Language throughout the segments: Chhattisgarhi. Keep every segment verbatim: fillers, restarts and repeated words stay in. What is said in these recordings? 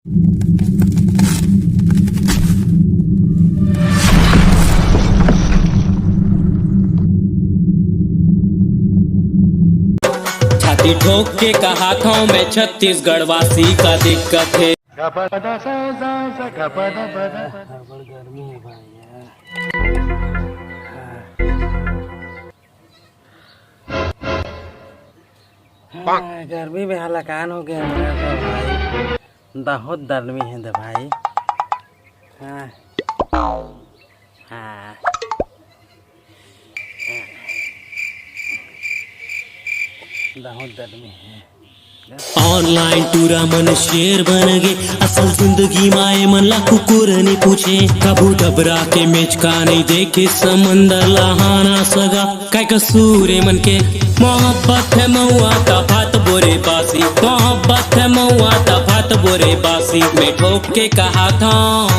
छाती ठोक के कहाथंव मैं छत्तीसगढ़ वासी, का दिक्कत हे? हड़बड़ गर्मी हे भाई यार। हाँ, गर्मी में हलाकान हो गया हमारा तो भाई, बहुत गर्मी हे दे भाई। हाँ। हाँ। बहुत गर्मी हे। Online टूरा मन शेर बन गे, असल जिंदगी मा ए मन ला कुकुर नइ पूछे। कभू डबरा के मेचका नइ देखे, समंदर ला हाना सगा। काय कसूर ए मन के? मोहब्बत हे मऊआ त भात बोरे बासी, मोहब्बत हे मऊआ त भात बोरे बासी। मैं ठोक के कहाथंव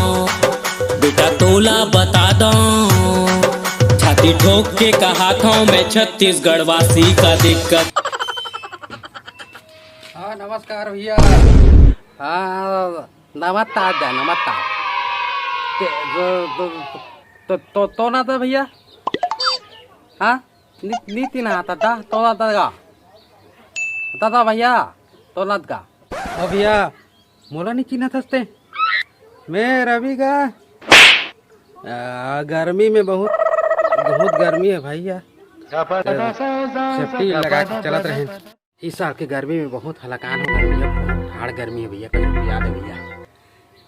बेटा तोला बता दंव, छाती ठोक के कहाथंव मैं छत्तीसगढ़ वासी, का दिक्कत? हाँ, नमस्कार भैया। हाँ, नमस्कार दा, नमस्कार। ते, तो, तो, तो, तो, तो ना था भैया। हाँ, नी, नी तीना था दा, तो ना था का। दादा भैया, तो ना का। ओ भैया, मोला नहीं चिन्हत हस ते। मैं रवि का। आ, गर्मी में बहुत, बहुत गर्मी हे भाई यार। तो safety लगा के चलत रहेन। इस साल के गर्मी में बहुत हलाकान हो गर्मी हे, बहुत hard गर्मी हे भैया, कछु पिया दे भैया।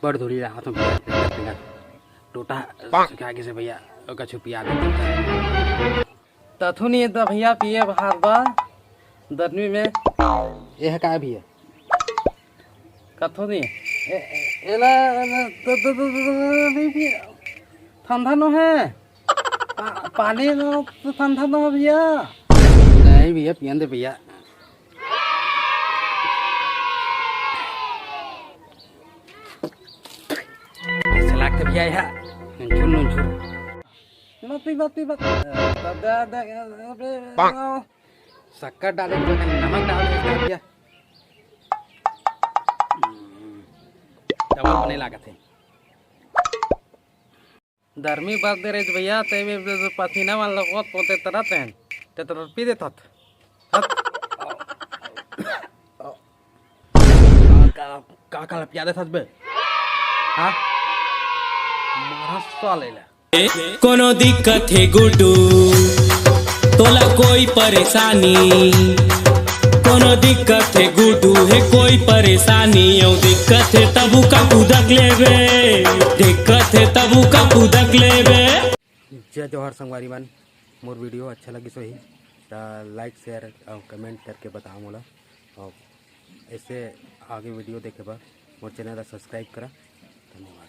बड़ धूली रहा तो भैया, पिंगा, पिंगा। टोटा सुखा के से भैया, कछु पिया दे। तथु नहीं तो भैया पिए भात बा गर्मी में। ये हे का भैया? कथो नहीं। ए-, ए-, एला, एला, तो, तो, तो, तो, तो, नहीं पिए। ठंडा नो हे। पा-, पानी नो तो ठंडा नो हे भैया। नहीं भैया, पियन दे भैया। कैसे लागथे भैया ये? नुनछुर, नुनछुर। मत पी, मत पी, मत। दा, दा, दा, अबे, शक्कर डाले के बजाय नमक डाल दे इसका भैया। हम्म, डबल बने लागत हे। गर्मी बढ़ दे रही भैया, ते में पसीना मन लगत पोते तरत हैं, ते तरत पी देत हत। हत। का, का, का, का पिया देत हत बे? हाँ? मारा साले ला। कोनो दिक्कत हे गुड्डू, तोला कोई परेशानी? कोनो दिक्कत हे गुड्डू, हे कोई परेशानी? अउ दिक्कत हे तबू का कुदक लेबे, दिक्कत हे तबू का कुदक लेबे। जय जोहार संगवारी मन, मोर video अच्छा लगिस होही त like, share अउ comment करके बताओ मोला, अउ ऐसे आगे video देखे बर मोर channel ला subscribe करा। धन्यवाद।